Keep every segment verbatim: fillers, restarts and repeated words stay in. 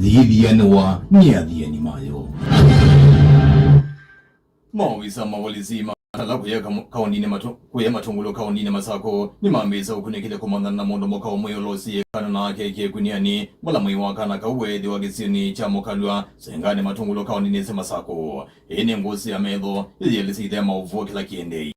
yĩthianĩwa nĩ athiani mayo. Maovisa ma volisi ma ala kũya kamu- kaũndĩnĩ matu- kũya Matũngũlũ kaũndĩnĩ Masakũ nĩmambĩĩsya ũkunĩkĩle kũmanyana na mũndũ mũka ũmwe ũla ũsiĩkana na ake kĩkunianĩ vala mwĩĩ wa kana kau weethĩwa kĩsionĩ kya Mũkalwa senganĩ Matũngũlũ kaũndĩnĩ sya Masakũ. Ĩĩ nĩ ngũsĩ ya metho yĩyĩelesya ithea maũvoo kĩla kĩendeeie.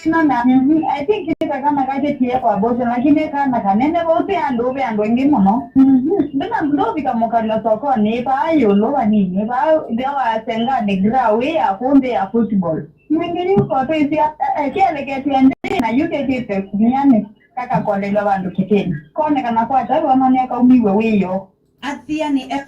No, na, mhm, I think nĩ kakana kakĩtie kwa abortion, lakini nĩ kana kanene vau, ti andũ, ve andũ aingĩ mũno. Mhm. Ndina ndũvika Mũkalwa sokonĩ, vaa ĩũlũ vanini, vaa nthĩ wa senganĩ ground ĩ ya kũũ nthĩ ya football. Ningĩ yu kotwĩsya, eh, eh, kĩeleketw'e nthĩ na yu kĩkĩtwe kunianĩ, kakakolelwa vandũ kĩtĩnĩ. Konekana kwata vamanya kaumiw'e wĩoo. Athiani F M.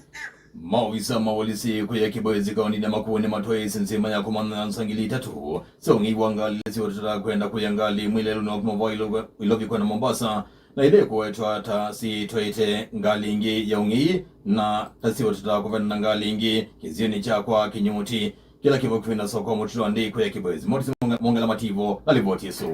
Maovisa ma volisi kũya Kĩbwezi kaũndĩnĩ Makueni nĩmatwaĩĩsye nzima ya kũmanya nza ngili itatũ sya ũng'ei wa ngalĩ ila siũtata kwenda kũya ngalĩ ĩmwe lelũnĩ wa kuma vaa Ilovi kwenda Mombasa, na ila ikũwetwa ta sitwaĩte ngalĩ ingĩ ya ũng'ei na ta siũtata kũvena na ngalĩ ingĩ kĩsionĩ kya kwa Kĩnyuti kĩla kĩ vakuvĩ na soko wa mũtitũ wa Ndei kũya Kĩbwezi. Motisi Mwongela Mativo na livoti ĩsu.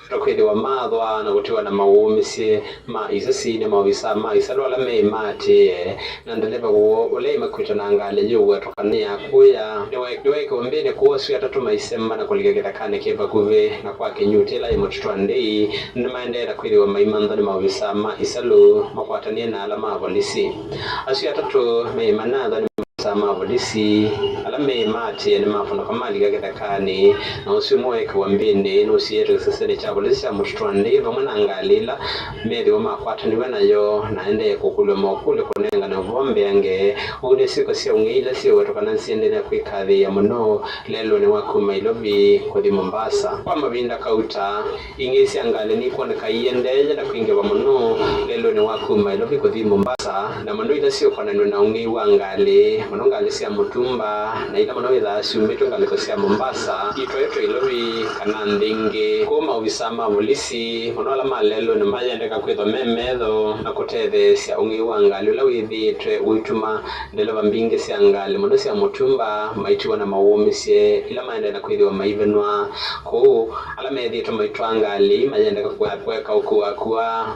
Meũtwa kwĩthĩwa maathwa na kũtiwa na mawũmĩsye ma isasi nĩ maovisaa ma ĩsalũ ala meĩmaatĩĩe, na ndeleva woo ũla ĩmakwĩte na ngalĩ yĩũwetwa kana nĩyakũya nĩwe- nĩweekiwe mbĩnĩ kũu. Asu atatũ maisema na kũlika kĩthakanĩ kĩ vakuvĩ na kwa Kĩnyuti ĩla yĩ mũtitũ wa Ndei nĩmaendee na kwĩthĩwa maimanthwa nĩ maovisaa ma ĩsalũ makwatanĩe na ala ma volisi. Asu atatũ meĩmanathwa nĩ maovisaa ma volisi ala meĩmaatĩĩe nĩmavonokwa malika kĩthakanĩ. Na ũsu ũmwe weekĩwa mbĩnĩ nũsiĩĩtwe kĩsesenĩ kya volisi kya mũtitũ wa Ndei vamwe na ngalĩ ĩla meethĩwa makwatanĩw'e nayo, na aendee kũkũlw'a maũkũlyo kũnengane ũvoo mbeange. Ũu nĩ syĩko sya ũng'ei ila syĩwetwa kana nĩsiendee na kwĩkathĩĩa mũno lelũnĩ wa kuma Ilovi kũthi Mombasa. Kwa mavinda kauta, ing'ei sya ngalĩ nikwoneka iendeeye na kwingĩva mũno lelũnĩ wa kuma Ilovi kũthi Mombasa, na mũno ila syĩũkonanw'a na ũng'ei wa ngalĩ, mũno ngalĩ sya mũtumba, na ila mũno wĩthaa syumĩtw'e ngalĩko sya Mombasa, itwaĩtwe Ilovi kana nthĩ ingĩ. Kwoou maovisaa ma volisi, mũno ala ma lelũnĩ, mayendeka kwĩthwa me metho na kũtetheesya ũng'ei wa ngalĩ ũla wĩthĩĩtwe ũituma ndeleva mbingĩ sya ngalĩ, mũno sya mũtumba, maitiwa na mawũmĩsye ila maendee na kwĩthĩwa maivenwa. Kwoou ala methĩĩtwe maitwaa ngalĩ ii mayendeka kũya kweka ũkuakua.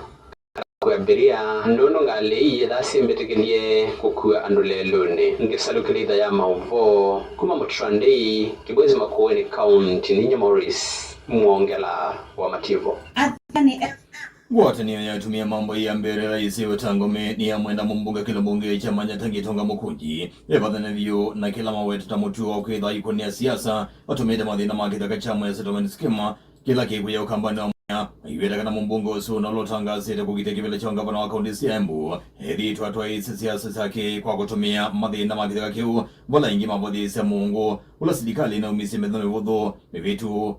Kwambĩlya, nũndũ ngalĩ ii yĩthaa syĩmbĩtĩkĩlye kũkua andũ lelũnĩ. Ngĩsalukĩlya itho ya maũvoo kuma mũtitũ wa Ndei, Kĩbwezi Makueni County, ninyie Morris Mwongela wa Mativo. Athani F M. Ngwatanĩo ya atumĩa ma mbaĩ ya Mbeere ĩla yĩsĩwe ta Ngome nĩyamwenda mũmbunge kĩlungu mbunge kya Manyata Gitonga Mũkũnji evathane vyũ na kĩla maweta ta mũtuo wa kwĩtha aikũnĩa siasa atũmĩte mathĩna ma kĩtheka kya Mwea Settlement Scheme kĩla kĩkwĩa Ũkambanĩ wa Mwea, aiweta kana mũmbunge ũsu na ũla ũtangaasĩte kũkitĩa kĩvĩla kya ũngavana wa kaũntĩ sya Embu ethĩĩtwe atwaĩĩsye siasa syake kwa kũtũmĩa mathĩna ma kĩtheka kĩu, vala aingĩ mavũthĩĩsya mũungu ũla silikalĩ ĩnaumisye mĩthenya mĩvũthũ mĩvĩtu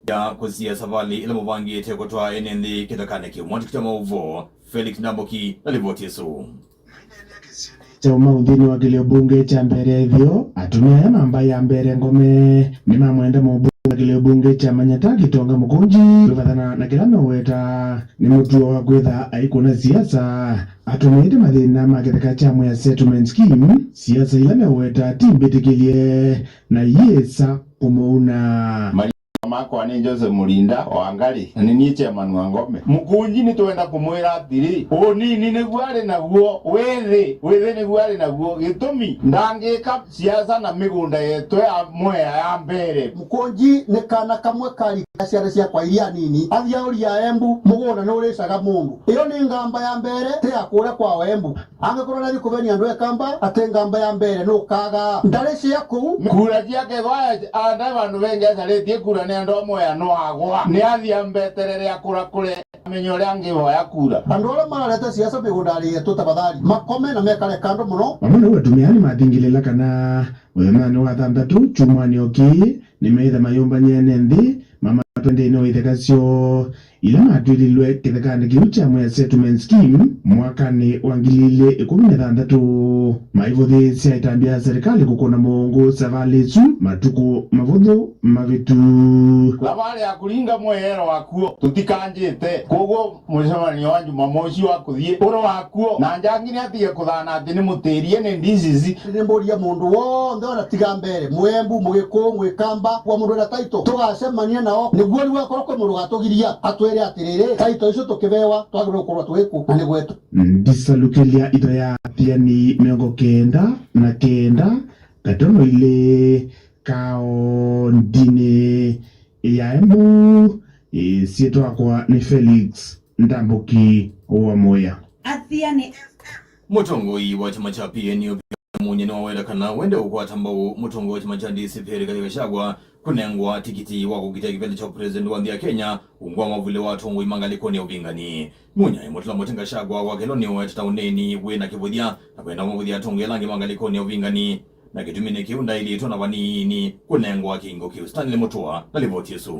ya kũsiĩa savalĩ ĩla mũvangĩte kũtwaa ene nthĩ kĩthekanĩ kĩu. Mwandĩki wa maũvoo Felix Ndambuki na livoti ĩsu. Kyaũ mau nthĩnĩ wa kĩlio mbunge kya Mbeere Ĩtheo, atumĩa aya ma mbaĩ ya Mbeere Ngome nĩmamwenda mũmbunge wa kĩlio mbunge kya Manyata Gitonga Mũkũnji kwĩvathana na kĩla meweta nĩ mũtuo wa kwĩtha aikũna siasa atũmĩĩte mathĩna ma kĩtheka kya Mwea Settlement Scheme, siasa ila meweta ti mbĩtĩkĩlye na iyĩsa kũmũuna. Makwa nĩ Joseph Mũlinda wa Ngarĩ, na nĩ niĩ chairman wa Ngome. Mũkũnji nĩtwenda kũmwĩra atĩrĩ, ũnini nĩguo arĩ naw'o, wĩthĩ, wĩthĩ nĩguo arĩ naw'o. Gĩtũmi, ndangĩka siasa na mĩgũnda yetũ ya Mwea ya Mbeere. Mũkũnji nĩ kana kamwe kari ka syana syakwa iria nini. Athi aũria Embu, mũgũnda nũrĩcaga mũndũ. Ĩyo nĩ ngamba ya Mbeere, ti ya kũrĩa kwao Embu. Angĩkorwo nĩathi kũvenia andũ ekamba, atĩ ngamba ya Mbeere nũkaga. Ndarĩcĩa kũu. Kura syake ĩthwa anda vandũ vengĩ acarĩtie kura nĩ andũ a Mwea no agwa. Nĩathi ambeterere akũrakũre amenye ũrĩa angĩvoya kura. Andũ arĩa marareta siasa mĩgũndanĩ yetũ tafadhali makome na mekale kando mũno. Vamwe na ũu atumĩa nĩmathingĩlĩla kana mũthenyanĩ wa thanthatũ kyumwanĩ o kĩĩ nĩmeĩtha mayũmbany'a ene nthĩ mamatwe nthĩnĩ wa itheka syoo ila matw'ĩlilwe kĩthekanĩ kĩu kya Mwea Settlement Scheme mwakanĩ wa ngili ilĩ ĩkũmi na thanthatũ. Maivũthĩĩsya ĩtambya ya serikali kũkũna mũungu savalĩ ĩsu matukũ mavũthũ mavĩtu. Thavalĩ ya kũlinga Mwea ĩro wakuo tũtikanjĩte. Kwoguo mũcemanio wa Jumamosi wa kũthiĩ ũro wakuo, na njangi nĩatige kũthana atĩ nĩmũtĩrie nĩ D C C. Nĩmbũria mũndũ w'onthe ona tiga Mbeere, Mũembu, Mũgĩkũũ, Mwĩkamba, kwa mũndũ wĩna title, tũgacemania nao nĩ Ũguo nĩw'o akorwo kwĩ mũndũ ũgatũgiria, atwĩre atĩrĩrĩ, title icio tũkĩvewa, twagĩrĩirwo gũkorwo twĩ kũ, na nĩ gwetũ. Ndisalukĩlya itho ya Athiani mĩongo kenda na kenda, katono ilĩ, kaũndĩnĩ ya Embu, ĩ, syĩtwa yakwa nĩ Felix Ndambuki wa Moya. Athiani F M. Mũtongoi wa kyama kya P N U P Munya nĩwaweta kana wende ũkwata mbau mũtongoi wa kyama kya D C P Rigathi Gachagua kũnengwa tikiti wa kũkita kĩveti kya president wa nthĩ ya Kenya ungu wa mavulĩ wa atongoi ma ngalĩkonĩ ya ũvingani. Munya e mũtũla mũtĩ Gachagua wakĩlwa nĩ ũete ta ũneeni wĩ na kĩvũthya na kwenda mavũthya atongoi ala angĩ ma ngalĩkonĩ ya ũvingani, na kĩtumi nĩ kĩu ndaĩlĩtwe na vanini kũnengwa kĩingo kĩu. Stanley Mũtũa na livoti ĩsu.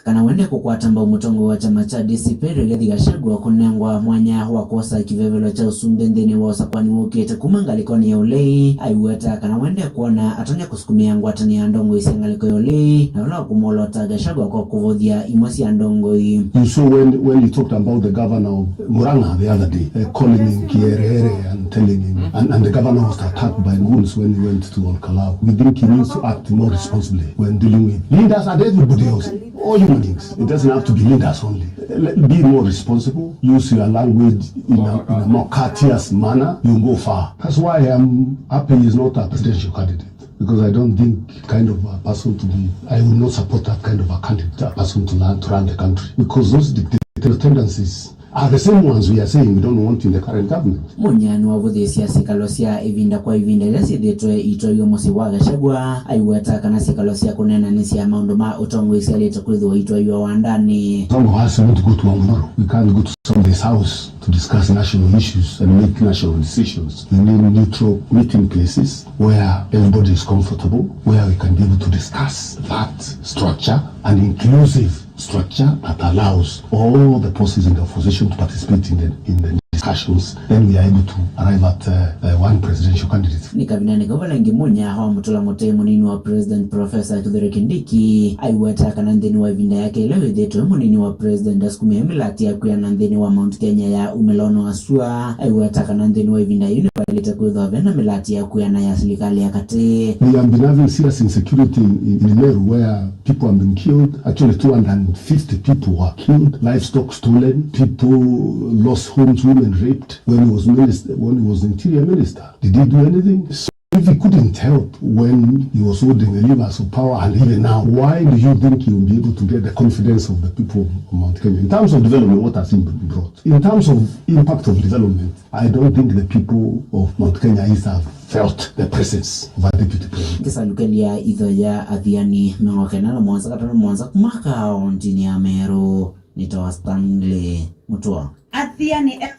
Kana wende kũkwata mbau mũtongoi wa kyama kya D C P Rigathi Gachagua kũnengwa mwanya wa kwosa kĩvevelo kya ũsumbĩ nthĩnĩ wa ũsakwani wũkĩte kuma ngalĩkonĩ ya ũlei, aiweta kana wende kwona atonya kũsukumĩa ngwatanĩo ya ndongoi sya ngalĩko ya ũlei na vala wa kũmwolota Gachagua kwa kũvũthya imwe sya ndongoi. You saw when, when he talked about the governor of Murang'a the other day, uh, calling him kiereere and telling him, and, and the governor was attacked by goons when he went to Ol Kalou. We think he needs to act more responsibly when dealing with leaders and everybody else. All human beings. It doesn't have to be leaders only. Let, be more responsible. Use your language in a, in a more courteous manner. You go far. That's why I'm happy he's not a presidential candidate. Because I don't think kind of a person to be, I would not support that kind of a candidate, a person to run, to run the country. Because those dictatorial tendencies are the same ones we are saying we don't want in the current government. Munya nĩwavũthĩĩsya syĩkalo sya ĩvinda kwa ĩvinda ila syĩthĩĩtwe itwaĩwe mũsyĩ wa Gachagua, aiweta kana syĩkalo sya kũneenanĩsya maũndũ ma ũtongoi syaĩlĩte kwĩthĩwa itwaĩwa wandanĩ. Some of us want to go to Mang'oro. We can't go to somebody's house to discuss national issues and make national decisions. We need neutral meeting places where everybody is comfortable, where we can be able to discuss that structure, an inclusive structure that allows all the forces in the opposition to participate in the, in the discussions. Then we are able to arrive at, uh, uh, one presidential candidate. Nĩ kavindanĩ kau vala ĩngĩ Munya wa mũtũla mũtĩ mũnini wa President Professor Kithure Kindiki aiweta kana nthĩnĩ wa ĩvinda yake ĩla wĩthĩĩtwe mũnini wa President ndasukumĩe mĩlati ya kwĩana nthĩnĩ wa Mount Kenya ya umĩlonĩ wa sua. Aiweta kana nthĩnĩ wa ĩvinda yĩu nĩvaĩlĩte kwĩthwa ve na mĩlati ya kwĩana ya silikalĩ ya katĩ. We have been having serious insecurity in, in, in Meru, where people have been killed. Actually, two hundred and fifty people were killed, livestock stolen, people lost homes, women raped when he was minister, when he was interior minister. Did he do anything? So if he couldn't help when he was holding the levers of power and even now, why do you think he will be able to get the confidence of the people of Mount Kenya? In terms of development, what has he brought? In terms of impact of development, I don't think the people of Mount Kenya East have felt the presence of a deputy president. Kĩsalukĩlya itho ya Athiani mĩongo kenda na mũonza katano mũonza kuma kaũntĩnĩ ya Meru, nĩtawa Stanley Mũtũa. Athiani F M.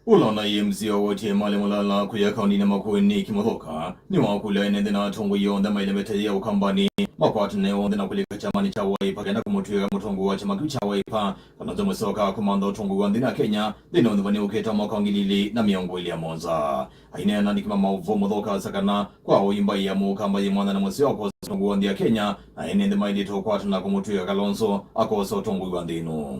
Ũla ũnaĩ M C A wa woti ya Emali Mulala kũya kaũntĩnĩ ya Makueni Kimuthoka nĩwakũlya ene nthĩ na atongoi onthe maĩle mĩtĩ ya Ũkambanĩ makwatane onthe na kũlika kyamanĩ kya Wiper kenda kũmũtw'ĩka mũtongoi wa kyama kĩu kya Wiper, Kalonzo Musyoka kũmantha ũtongoi wa nthĩ na Kenya nthĩnĩ wa ũnyuvani ũkĩte wa mwaka wa ngili ilĩ na mĩongo ĩlĩ na mũonza. Aineena na andĩki ma maũvoo Mũthoka asya kana kwa ũimba ya Mũkamba yĩ mwanya na mũseo akosa ũtongoi wa nthĩ ya Kenya, na ene nthĩ maĩlĩte ũkwatana kũmũtw'ĩka Kalonzo akosa ũtongoi wa nthĩ ĩno.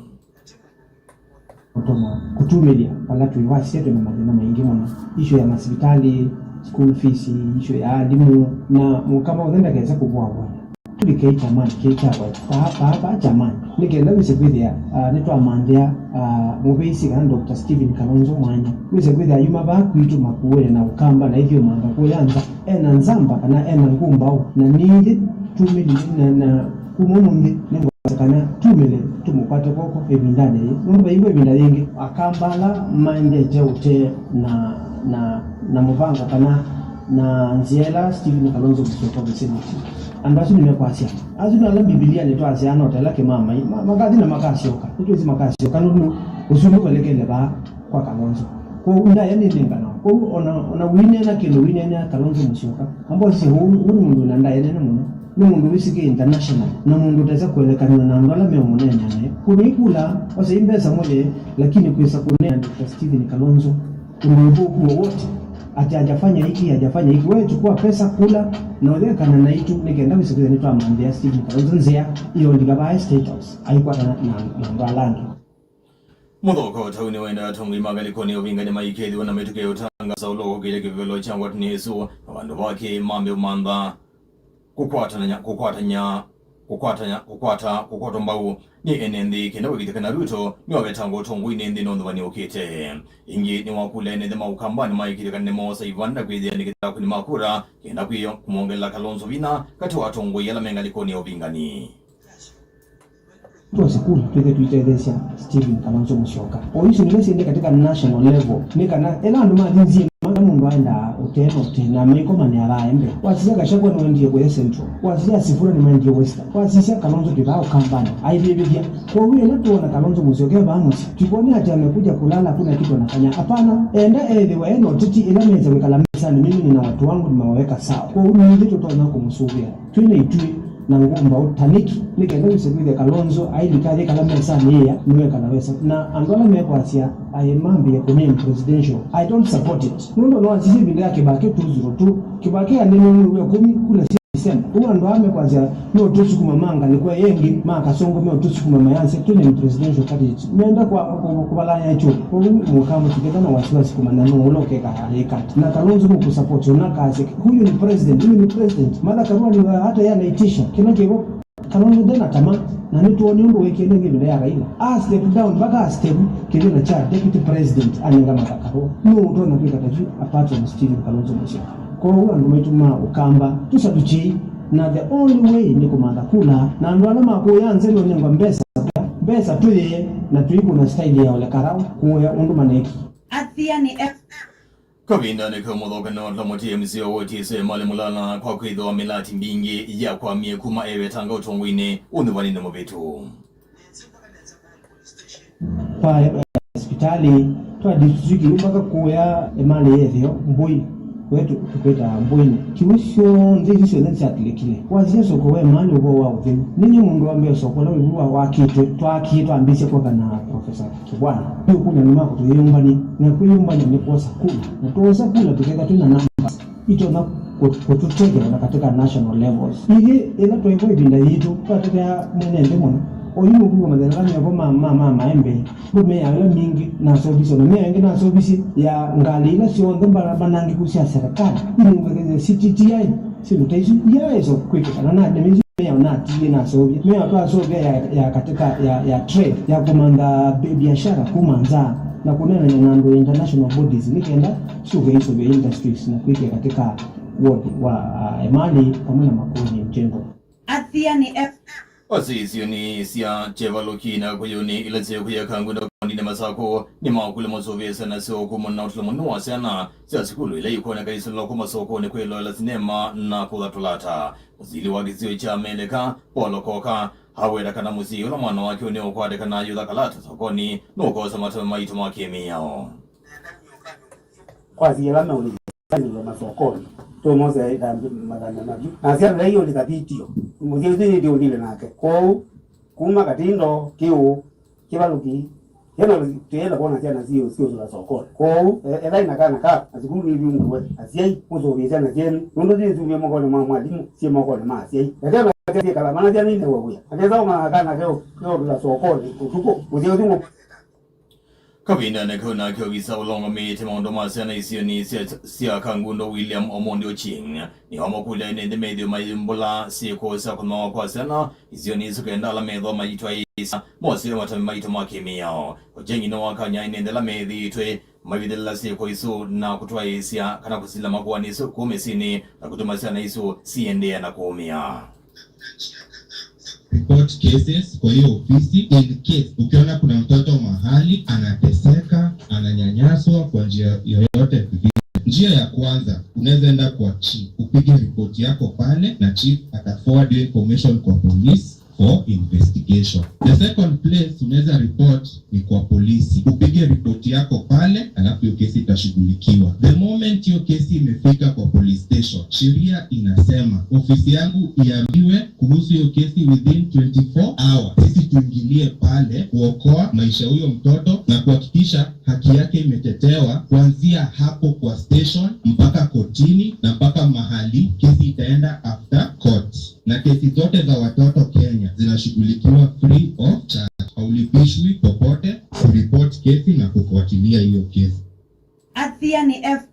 Kũtũma kũtumĩlya vala twĩ wasya twĩ na mathĩna maingĩ mũno, issue ya masivitalĩ, school fees, issue ya alimũ, na Mũkamba ũthe ndakese kũvũavũana. Tũlikei kyamanĩ kĩĩ kya Wiper, paa, paa, paa kyamanĩ, nĩ kenda wĩse kwĩthĩa, ah, nĩtwamanthĩa, ah, mũvĩisi kana Doctor Stephen Kalonzo mwanya. Wĩse kwĩthĩa yuma vaa kwitũ Makueni na Ũkamba na ithyĩ ũmantha kũya nza, ena nzamba kana ena ngũmbaũ, na nĩngĩ tumĩlile na, na kuma ũmũnthĩ nĩngwasya kana tumĩle tũmũkwate kw'oko ĩvindanĩ yĩĩ, nũndũ vaingwa ĩvinda yĩngĩ Akamba ala maendete ũtee na, na, na mũvango kana na nzĩa ĩla Stephen Kalonzo Musyoka ũvĩsĩlĩtye. Andũ asu nĩmekwasya. Asu nĩ ala Mbivilianĩ twasyaa no ta ĩla kĩmamai, ma-, makathi na makasyoka. Nĩtwĩsĩ makasyoka nũndũ ũsumbĩ ũelekele vaa kwa Kalonzo. Kwoou ndaĩa nĩnenganawa. Kwoou ona, ona ũineena kĩndũ ũineenea Kalonzo Musyoka, amba ũsisye ũũ, ũũ nĩ mũndũ wĩna ndaĩa nene mũno. Nĩ mũndũ wĩsĩkĩe international, na mũndũ ũtesa kũelekanw'a na andũ ala meũmũneenea naĩ. Kũnĩi kula, osei mbesa mũyee, lakini kwĩsa kũneena Doctor Stephen Kalonzo ũndũ ũthũku wowote, ati hajafanya hiki, hajafanya hiki. Wewe chukua pesa, kula, na ũyekana naitũ, nĩ kenda wĩse kwĩthĩa nĩtwamanthĩa Stephen Kalonzo nzĩa ĩũlika vaa State House, aikwatana na, na andũ ala angĩ. Mũthoka o ta ũu nĩwenda atongoi ma ngalĩkonĩ ya ũvingani maikethĩwe na mĩtũkĩ ya ũtangasa ũla ũkokĩlya kĩvevelo kya ngwatanĩo ĩsu, na vandũ vake mambe ũmantha kũkwatany'a, kũkwatany'a kũkwatanya, kũkwata, kũkwatwa mbau nĩ ene nthĩ kenda kwĩkĩthya kana Ruto nĩwavetangwa ũtongoinĩ nthĩnĩ wa ũthuvani ũkĩte. Ĩngĩ nĩwakũlya ene nthĩ ma Ũkambanĩ maĩkĩthye kana nĩmoosa ivanda na kwĩthĩa nĩkĩthĩla akũni ma kura kenda kwĩo kũmongelela Kalonzo vinya katĩ wa atongoi ala me ngalĩkonĩ ya ũvingani. Twosa kula twĩthe tũitetheesya Stephen Kalonzo Musyoka. O isu nĩla syendie katika national level, nĩ kana ĩla andũ mathi nzima, mũndũ aendaa ũtee na ũtee na maikomanĩa vaa mbee. Wasisya Gachagua nĩwaendie kũya Central, wasisya Sifuna nĩmaendie Western, wasisya Kalonzo twĩ vaa Ũkambanĩ aivĩvĩthya. Kwoou ĩla twona Kalonzo Musyoka e vaa mũsyĩ, tukwone ati amekuja kulala hakuna kitu anafanya. Hapana, enda ethĩwa e na ũteti ĩla mesa kwĩkala mesanĩ, mimi nina watu wangu nimewaweka sawa. Kwoou nĩthĩ tũtonya kũmũsũvĩa twĩ na itwĩ na ngũmbaũ ta nĩkĩ, nĩ kenda wĩse kwĩthĩa Kalonzo ailika athi kala mesanĩ ĩya nĩwekala wesa. Na andũ ala mekwasya aĩ mambĩe kũname presidential, I don't support it. Nũndũ no asisye ĩvinda ya Kĩbakĩ two zero two, Kĩbakĩ anene mwei wa ĩkũmi kula sya December. Ũu andũ aa mekwasya no tũsukuma ma ngalĩko ĩngĩ ma kasongo me tũsukuma mayasya tũname presidential candidate. Menda kwa kũvalanya kyo. Ũu mũkamũtikĩta na wasiwasi kũmanya no ũla ũkeka yĩkati. Na Kalonzo nũkũsupport ũna kasya huyu ni president, huyu ni president. Martha Karua ni hata yeye anaitisha. Kĩla kĩvo Kalonzo ndena tama, na nĩtwoni ũndũ wĩkĩe nĩ ĩvinda ya Raila. A step down mpaka a step kĩvĩla kya deputy president anenga Martha Karua. Nũũ ũtonya kwĩka ta yu apart from Stephen Kalonzo Musyoka? Kwoou andũ maitũ ma Ũkamba tũsalukyei, na the only way nĩ kũmantha kula, na andũ ala makũya nze nũnengwa mbesa, mbesa tũyĩe na tũikũna style ya Ole Karau kũya ũndũ maneki. Athiani F M. Kavindanĩ kau mũthokano ũla mũtĩe M C A wa woti ĩsu Emali Mulala kwa kwĩthĩwa mĩlati mbingĩ yakwamie kuma evetanga ũtongoinĩ ũnyuvanĩnĩ mũvĩtu. Kwa, eh, sipitali, twa district yu mpaka kũya Emali yethĩo Mbũi, kwetu tũkwĩtaa Mbũinĩ. Kiwu syonthe isu syonthe nĩsyatulĩkile. Wasisya soko wa Emali ũvoo wa ũtheu. Nĩnye mũndũ wa mbee soko ũla wĩvu wa wakĩtwe, twaakie twambĩĩsya kwaka na Professor Kĩbwana. Nĩũkũlya nĩ makũtũ yĩyũmbany'a, na kwĩyũmbany'a nĩ kwosa kula. Na twosa kula tũketha twĩ na namba itonya kũ-, kũtũtethya ona katika national levels. Ithyĩ ĩla twaĩvo ĩvinda yitũ, twatethea mwene nthĩ mũno. Oyu nũkwĩw'a mathĩna ala mevo ma, ma, ma maembe. Andũ meaa ĩla mingĩ naseũvisye, na mĩao ĩngĩ naseũvisye ya ngalĩ ila syonthe mbala mbanangĩku sya serikali. Inũngĩkĩthya C T T I, syĩndũ ta isu, iyaĩsa kwĩkĩka, na na nĩmĩsu mĩao natiie naseũvya. Mĩao twaseũvya ya, ya katika ya, ya trade, ya kũmantha bi-, biashara kuma nza, na kũneenany'a na andũ international bodies, nĩ kenda syũke isũvĩa industries na kwĩkĩa katika ward wa, ah, Emali pamwe na Makueni General. Athiani F M. Ose isionĩ sya Chevaluki na Kakuyuni ila syĩkũya Kangundo kaũntĩnĩ Masakũ nĩmakũlya masũvĩe syana syoo kumana na ũtalo mũnene wa syana sya sukulu ila ikoneka isilũla kuma sokonĩ kwĩloela sinema na kũtha tũlata. Mũsili wa kĩsio kya Amelika, Paul Koka, aweta kana mũsyai ũla mwana wake ũnĩũkwatĩkana ayũtha kalata sokonĩ nũkosa matavya maito ma kĩmĩao. Kwa asyai ala meũlika ĩndĩlo masokonĩ, tũmosea ĩtambĩ mathanya mavyũ. Na syana ila iũlika vitio, mũsyai ũsu nĩndĩũlile nake. Kwoou, kuma Katindo, Kĩũ, Kĩvaluki, General, tũyenda kwona syana siũ siũsũla sokonĩ. Kwoou, e-, ethai na kana kaku, na sukulu nĩviungũwe. Asyai, mũsũvĩe syana syenyu, nũndũ syĩ syumie mokonĩ ma mwalimũ, syĩ mokonĩ ma asyai. Na syana syake syĩkala mana syana inew'a wĩa. Akesa ũmanya kana keũ, keũtũla sokonĩ ũtukũ, mũsyai ũsu ngũmosea ĩtambĩ. Kavindanĩ kau nake ovisa ũla ũũngamĩĩte maũndũ ma syana isionĩ sya, sya Kangundo William Omondi Ochieng nĩwamũkũlya ene nthĩ methĩwe mayĩmbũla syĩko sya kũnoa kwa syana isionĩ isu kenda ala methĩwa mayĩtwaĩĩsya mosĩwe matavya maito ma kĩmĩao. Ochieng nĩwakany'a ene nthĩ ala methĩĩtwe mavithĩlĩla syĩko isu na kũtwaĩĩsya kana kũsila makoani isu kũu mĩsyĩnĩ na kũtuma syana isu siendeea na kũũmĩa. Report cases kwa hiyo ofisi in case ukiona kuna mtoto mahali anateseka, ananyanyaswa kwa njia yoyote vile. Njia ya kwanza, unaweza enda kwa chief, upige report yako pale na chief ata forward your information kwa police for investigation. The second place unaweza report ni kwa polisi. Upige ripoti yako pale, alafu hiyo kesi itashughulikiwa. The moment hiyo kesi imefika kwa police station, sheria inasema ofisi yangu iambiwe kuhusu hiyo kesi within twenty-four hours. Sisi tuingilie pale kuokoa maisha ya huyo mtoto na kuhakikisha haki yake imetetewa kuanzia hapo kwa station mpaka kotini na mpaka mahali kesi itaenda after court. Na kesi zote za watoto Kenya zinashughulikiwa free of charge. Haulipishwi popote kuripoti kesi na kufuatilia hiyo kesi. Athiani F M.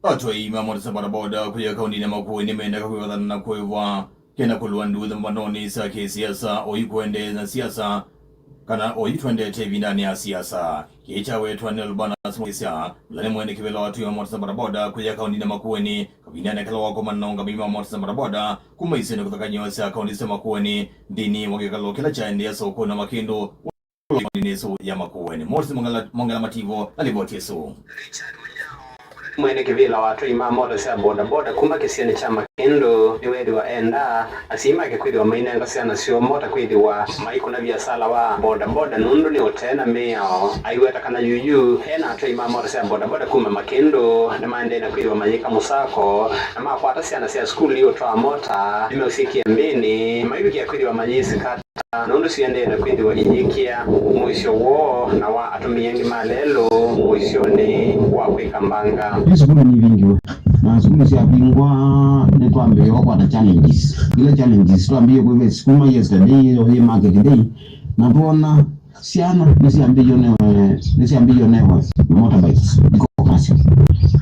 Atwai ma motisa bodaboda kũya kaũntĩnĩ ya Makueni nĩmendeka kwĩvathana na kũĩvwa kenda kũlũa nduũ ĩthambanonĩ sya kĩsiasa, oyu kũendeea na siasa, kana oyu twendete ĩvindanĩ ya siasa. Kĩĩ kyawetwa nĩ Elbanas Mwaisya, ũla nĩ mwene kĩvĩla wa atũi ma mota sya bodaboda kũya kaũndĩnĩ ya Makueni, kavindanĩ kala wakomana na aũngamĩi ma mota sya bodaboda kuma isionĩ kũthakany'o sya kaũndĩ sya Makueni, nthĩnĩ wa kĩkalo kĩla kyaendeea sokonĩ wa Makĩndũ, kaũndĩnĩ ĩsu ya Makueni. Moses Mwangala, Mwangala Mativo na livoti ĩsu. Mwene kĩvĩla wa atũi ma mota sya bodaboda kuma kĩsionĩ kya Makĩndũ nĩwethĩwa endaa asyai make kwĩthĩwa mainenga syana syoo mota kwĩthĩwa maikũna viasala wa bodaboda nũndũ nĩ ũtee na mĩao. Aiweta kana yuyu ena atũi ma mota sya bodaboda kuma Makĩndũ nĩmaendee na kwĩthĩwa mayĩka mũsako na makwata syana sya sukulu iũtwaa mota nĩmeũsyĩkĩa mbĩnĩ, maivikĩa kwĩthĩwa mayĩsĩkata nũndũ siendee na kwĩthĩwa iyĩkĩa mũisyo woo na wa atũmĩi angĩ ma lelũ mũisyonĩ wa kwĩka mbanga. Yu sukulu nĩvingiwe, na sukulu syavingwa nĩtwambĩĩe kwata challenges. Ila challenges twambĩĩe kwĩvesi kuma yesterday, yĩ market day, na twona syana nĩsyambĩĩe newe, nĩsyambĩĩe newe motorbikes iko kasi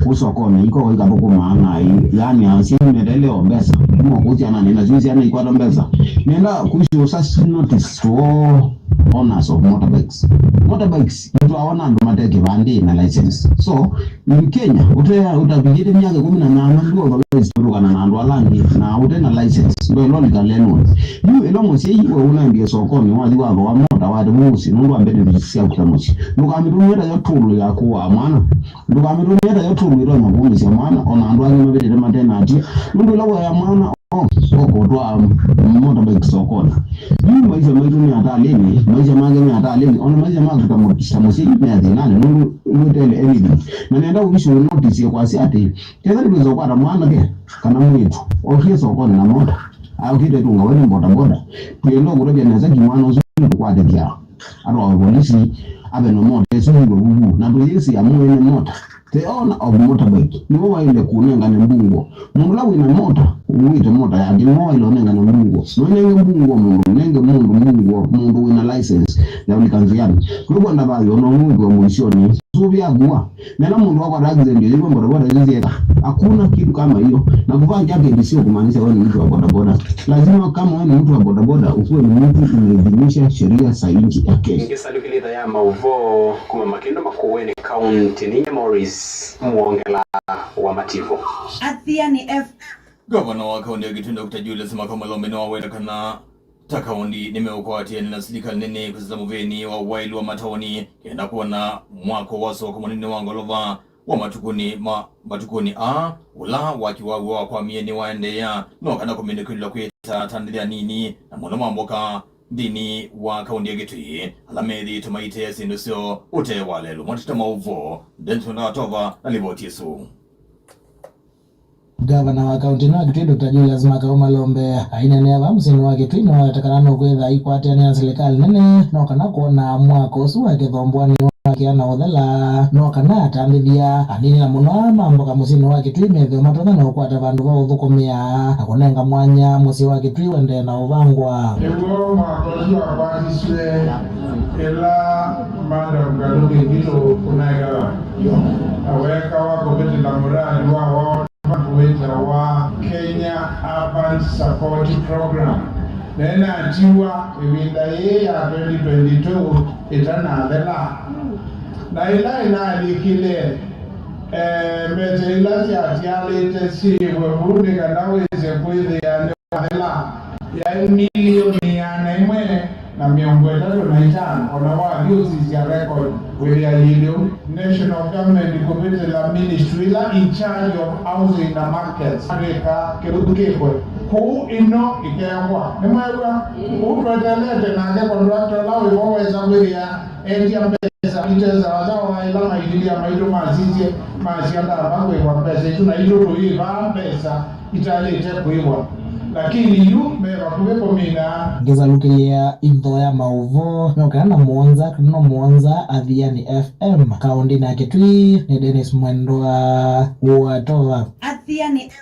kũu sokonĩ, iko ikathũkũmaa na i-, yaani asyai meteele o mbesa kuma kũu syananĩ, na syu syana ikwata mbesa. Nenda kũisyo such notice to all owners of motorbikes. Motorbikes itwawa na andũ mate kĩvandĩ na license. So in Kenya, ũte, ũtavinyĩte myaka ĩkũmi na nyanya, ndũ authorized kũtũkana na andũ ala angĩ na ũte na license, ndwaĩlwa legal lelũnĩ. Yu ĩla mũsyai we ũnendie sokonĩ, wathi wathooa mota wate mũsyĩ nũndũ wa benefits syaku ta mũsyĩ, ndũkamĩtũmĩe ta yo tool ya kũaa mwana. Ndũkamĩtũmĩe ta yo tool ĩtonya kũũmĩsya mwana, o na andũ angĩ mavĩtĩte mate na atia. Nũndũ ĩla waya mwana o, okotwaa motorbike sokonĩ. Yu maisha maitũ me atalĩnĩ, maisha make me atalĩnĩ, o na maisha maku ta mũ-, ta mũsyai me thĩnanĩ, nũndũ nũtele anything. Na nenda ũisu notice kwasya atĩ, ketha nĩwĩsa ũkwata mwanake kana mwĩĩtu okie sokonĩ na mota, aũkĩte tũngawe nĩ bodaboda, twĩenda ũkũtavya nesa ki mwana ũsu nĩtũkwatĩthya atwawe volisi, ave na mota ĩsu yĩw'e vuvu, na tũyĩsĩ amwene mota, the owner of motorbike, nĩwe waĩle kũnengane mbungũo. Mũndũ ũla wĩna mota, ũwĩte mota yake, nĩwe waĩle ũnengane mbungũo. Noĩnenge mbungũo mũndũ, ũnenge mũndũ mbungũo, mũndũ wĩna license ya ũlika nzĩanĩ. Kwĩkwenda thayũ, ona ũmwe wĩkwe mũisyonĩ. Sũvĩa akua. Nena mũndũ wakwata accident yoyĩw'a bodaboda ĩsu syeka. Hakuna kitu kama hiyo. Na kuvaa jacket sio kumaanisha wewe ni mtu wa bodaboda. Lazima kama wewe ni mtu wa bodaboda, ukuwe ni mtu umeidhinisha sheria za nchi ya Kenya. Ngesalukilitha ya mauvoo kuma Makĩndũ Makueni County, ninya Morris Mwongela wa Mativo. Athiani F M. Ngavana wa kaũntĩ ya Kitui, Doctor Julius Makau Malombe, nĩwaweta kana ta kaũntĩ nĩmeũkwatĩanĩa na silikalĩ nene kũsĩla mũvĩnĩ wa waĩlu wa mataoni kenda kwona mwako wa soko mũnene wa ngolova wa matukũnĩ ma, matukũnĩ aa, ũla waki waw'o wakwamie nĩwaendeea, no kana kũminũkĩlw'a kwĩta atandĩthya anini na mũno ma mboka nthĩnĩ wa kaũntĩ ya Kitui, ala methĩĩtwe maitee syĩndũ syoo ũtee wa lelũ. Mwatĩta maũvoo, Denton Ndatova na livoti ĩsu. Ngavana wa kaũntĩ ĩno ya Kitui, Doctor Julius Makau Malombe, aineenea vaa mũsyĩnĩ wa Kitui, nĩwaweta kana nũkwĩtha aikwatĩanĩa na silikalĩ nene, no kana kwona mwako ũsu wa kĩthombwanĩ wakĩa na ũthela, no kana atandĩthya anini na mũno aa ma mboka mũsyĩnĩ wa Kitui methĩwe matonya na ũkwata vandũ va ũthũkũmĩa na kũnenga mwanya mũsyĩ wa Kitui ũendee na ũvangwa. Nĩw'o mwako ũsu wakwatisw'e ĩla Madam Kalungi Ngitũ ũnaekala na wekawa kũvĩtĩla mũradi wa wa wĩtawa Kenya Urban Support Program, na ĩnatiwa ĩvinda yĩĩ ya twenty twenty-two ĩtanathela. Na ĩla ĩnalikile, eh, mbete ila syatialĩte syĩw'e vu nĩ kana wĩse kwĩthĩa nĩwathela, yaĩ milioni ĩana ĩmwe na mĩongo ĩtatũ na itano, o na wathi ũsisya record wĩthĩa yĩlĩ ũu. National government kũvĩtĩla ministry ila in charge of housing na markets, Africa, kĩu kĩkwe kũu ino ikeekwa. Nĩmwew'a? Ũu twetelete nake contractor ũla wĩvo wesa kwĩthĩa endia mbesa ite sawasawa ila maitilia maitũ masisye, masya ndamba kwĩw'a mbesa isu, na itũ tũyĩvaa mbesa itaĩlĩte kwĩw'a, lakini yu me vakuvĩ kũmina. Ngĩsalukĩlya itho ya maũvoo mĩongo ĩna na mũonza kana na mũonza Athiani F M, kaũndĩnĩ ya Kitui, nĩ Dennis Mwendwa wa Tova. Athiani F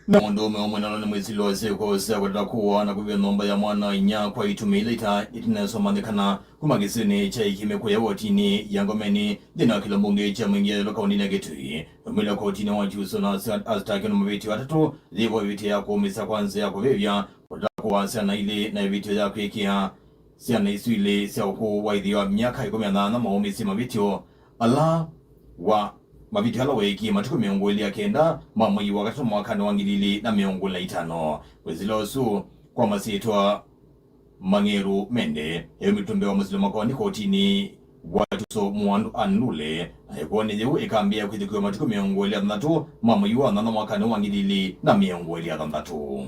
M. Na mũndũũme ũmwe nalo nĩ mwĩsĩlo wa syĩko sya kũtata kũwa na kũvĩa nyũmba ya mwana-a-inyia kwa itumi ila ita-, itinasomanyĩkana kuma kĩsionĩ kya Ikime kũya wotinĩ ya Ngomeni nthĩnĩ wa kĩla mbunge kya Mwingi ya Ĩũlũ kaũntĩnĩ ya Kitui. Aumĩle kotinĩ wa Kyusũ na asya-, asitakĩwe na mavĩtyo atatũ, yĩvo ĩvĩtyo ya kũũmĩsya kwa nzĩa ya kũvĩvya, kũtata kũwa syana ilĩ, na ĩvĩtyo ya kwĩkĩa syana isu ilĩ sya ũkũũ wa ĩtheo wa myaka ĩkũmi na nyanya maũmĩsye mavĩtyo ala wa mavĩtyo ala weekie matukũ mĩongo ĩlĩ na kenda ma mwei wa katatũ mwakanĩ wa ngili ilĩ na mĩongo ĩlĩ na itano. Mwĩsĩlo ũsu kwa masyĩtwa Mang'eru Mende, ewe mũtũmbe wa mũsĩlo makoani kotinĩ wa Kyusũ Mwandu Anlule, na ĩkoani yĩu ĩkambĩĩa kwĩthukĩwa matukũ mĩongo ĩlĩ na thanthatũ ma mwei wa nyanya mwakanĩ wa ngili ilĩ na mĩongo ĩlĩ na thanthatũ.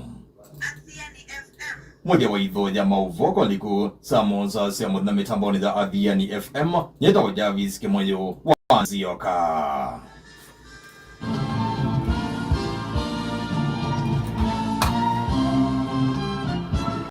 Mũthya wa itho ya maũvoo kwa liku saa mũonza sya mũthenya mĩtambonĩ ya Athiani F M, nyĩtawa Jarvis Kĩmũyũ wa Nzioka.